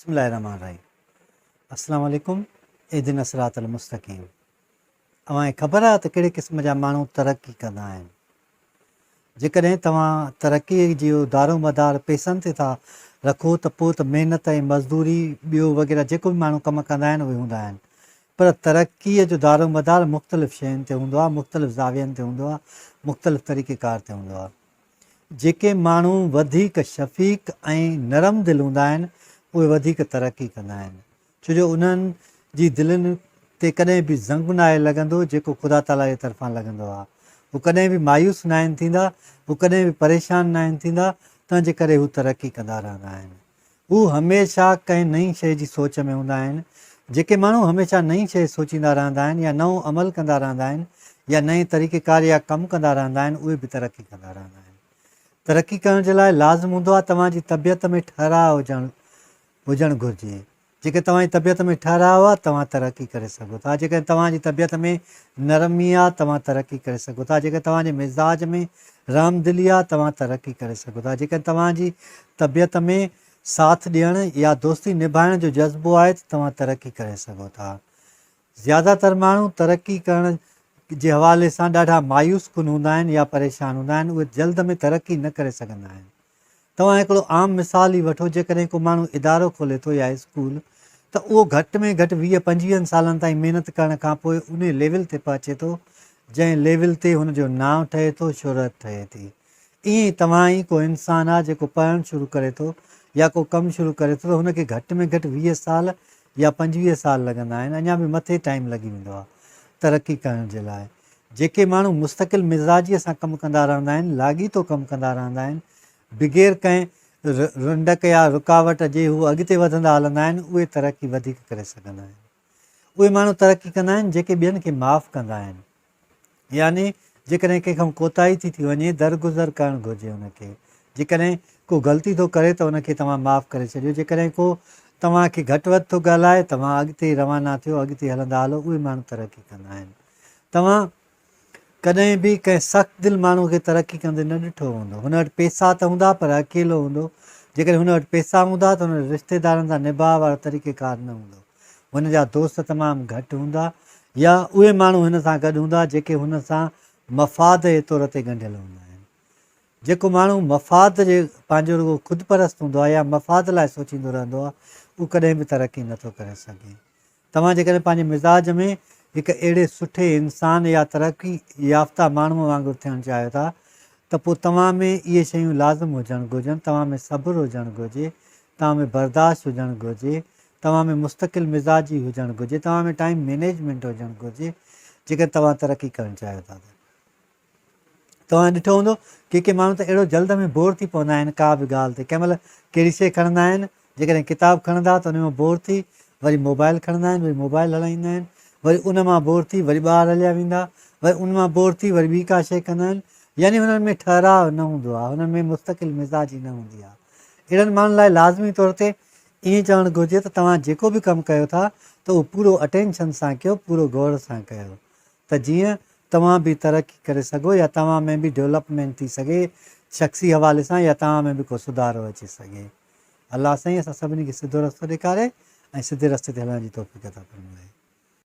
بسم الله الرحمن الرحيم السلام عليڪم اهدنا الصراط المستقيم اوهان کي خبر آهي ته ڪهڙي قسم جا ماڻهو ترقي ڪندا آهن جيڪڏهن توهان ترقي جو دارو مدار پيسن تي ٿا رکو ته پوء ته محنت ۽ مزدوري ٻيو وغيره جيڪو به ماڻهو ڪم ڪندا آهن اهي هوندا آهن پر ترقي جو دارو مدار مختلف شين تي هوندو آهي مختلف زاوين تي هوندو آهي مختلف طريقي ڪار تي هوندو آهي جيڪي ماڻهو وڌيڪ شفيق ۽ نرم دل هوندا آهن، اهي وڌيڪ ترقي ڪندا آهن، ڇو جو انهن جي دلين تي ڪڏهن به زنگ ناهي لڳندو، جيڪو خدا تعاليٰ جي طرفان لڳندو آهي. هو ڪڏهن به مايوس ناهن ٿيندا، هو ڪڏهن به پريشان ناهن ٿيندا، تنهن جي ڪري هو ترقي ڪندا رهندا آهن. هو هميشه ڪنهن نئين شيء جي سوچ ۾ هوندا آهن. جيڪي ماڻهو هميشه نئين شيء سوچيندا رهندا آهن يا نئون عمل ڪندا رهندا آهن يا نئين طريقيڪار يا ڪم ڪندا رهندا آهن اهي به ترقي ڪندا رهندا آهن. ترقي ڪرڻ جي لاء لازم هوندو آهي توهان جي طبيعت ۾ ٺهراء هجڻ هجڻ گهرجي. جيڪڏهن توهان جي طبيعت ۾ ٺهراء آهي توهان ترقي ڪري سگهو ٿا. جيڪڏهن توهان جي طبيعت ۾ نرمي آهي توهان ترقي ڪري سگهو ٿا. جيڪڏهن توهان جي مزاج ۾ رحمدلي آهي توهان ترقي ڪري سگهو ٿا. جيڪڏهن توهان جي طبيعت ۾ ساٿ ڏيڻ يا دوستي نڀائڻ جو جذبو آهي ته توهان ترقي ڪري سگهو ٿا. زياده تر ماڻهو ترقي ڪرڻ جي حوالي سان ڏاڍا مايوس ڪن هوندا آهن يا پريشان هوندا آهن اهي جلد ۾ ترقي نه ڪري سگهندا آهن. توهان هڪڙو عام مثال ئي وٺو جيڪڏهن ڪو ماڻهو ادارو کولي ٿو يا اسڪول ته اهو گهٽ ۾ گهٽ 20 پنجويهن سالن تائين محنت ڪرڻ کان پوء انهي ليول تي پهچي ٿو جنهن ليول تي هن جو نانء ٺهي ٿو شهرت ٺهي ٿي ائين ئي توهان ئي ڪو انسان آ جيڪو پڙهڻ شروع ڪري ٿو يا ڪو ڪم شروع ڪري ٿو ته هن کي گهٽ ۾ گهٽ 20 سال يا 25 سال لڳندا آهن اڃا به مٿي ٽائيم لڳي ويندو آ ترقي ڪرڻ جي لاء جيڪي ماڻهو مستقل مزاجيء سان ڪم ڪندا رهندا آهن، لاڳيتو ڪم ڪندا رهندا آهن، بغير ڪنهن رنڊڪ يا رڪاوٽ جي هو اڳتي وڌندا هلندا آهن، اهي ترقي وڌيڪ ڪري سگهندا آهن. اهي ماڻهو ترقي ڪندا آهن، جيڪي ٻين کي معاف ڪندا آهن. يعني جيڪڏهن ڪنهن کان ڪوتاهي ٿي ٿي وڃي، درگذر ڪرڻ گهرجي ان کي. جيڪڏهن ڪو غلطي ٿو ڪري ته ان کي توهان معاف ڪري ڇڏيو. جيڪڏهن ڪو توهان کي گهٽ وڌ ٿو ڳالهائي، توهان اڳتي روانا ٿيو، اڳتي هلندا هلو، اهي ماڻهو ترقي ڪندا آهن. توهان ڪڏهن به ڪنهن سخت دل ماڻهوء کي ترقي ڪندي نه ڏٺو هوندو. هن وٽ پيسا ته هوندا پر اڪيلو هوندو. جيڪڏهن هن وٽ پيسا هوندا ته هن وٽ رشتيدارن سان نڀاء وارو طريقيڪار نه هوندو. هن جا دوست تمام گهٽ هوندا يا اهي ماڻهو هن سان گڏ هوندا جيڪي هن سان مفاد جي طور تي ڳنڍيل هوندا آهن. جيڪو ماڻهو مفاد جي پنهنجو رڳو خود پرست هوندو آهي يا مفاد لاء سوچيندو رهندو آهي اهو ڪڏهن به ترقي نٿو ڪري سگهي. توهان جيڪڏهن پنهنجي مزاج ۾ هڪ اهڙي سٺي انسان يا ترقي يافته ماڻهوء وانگر ٿيڻ چاهيو ٿا ته پوء توهان ۾ اهي شيون لازم هجڻ گهرجن، توهان ۾ صبر هجڻ گهرجي، توهان ۾ برداشت هجڻ گهرجي، توهان ۾ مستقل مزاجي هجڻ گهرجي، توهان ۾ ٽائيم مئنيجمينٽ هجڻ گهرجي، جيڪڏهن توهان ترقي ڪرڻ چاهيو ٿا ته. توهان ڏٺو هوندو ڪي ڪي ماڻهو ته اهڙو جلد ۾ بور ٿي پوندا آهن ڪا به ڳالهه تي ڪنهن مهل ڪهڙي شيء کڻندا آهن جيڪڏهن ڪتاب کڻندا ته ان مان بور ٿي وري موبائل کڻندا آهن وري موبائل هلائيندا آهن وري ان مان بور ٿي وري ٻاهر هليا ويندا وري ان مان بور ٿي وري ٻي ڪا شيء ڪندا آهن يعني هنن ۾ ٺهراء نه هوندو آهي هنن ۾ مستقل مزاجي نه هوندي آهي اهڙن ماڻهن لاء لازمي طور تي ائين چوڻ گهرجي ته توهان جيڪو به ڪم ڪيو ٿا ته اهو پورو اٽينشن سان ڪيو پورو غور سان ڪيو ته جيئن توهان به ترقي ڪري سگهو يا توهان ۾ به ڊولپمينٽ ٿي سگهي شخصي حوالي سان يا توهان ۾ به ڪو سڌارو اچي سگهي. الله سائين اسان سڀني کي سڌو رستو ڏيکاري ۽ سڌي رستي تي هلڻ جي توفيق عطا فرمائي.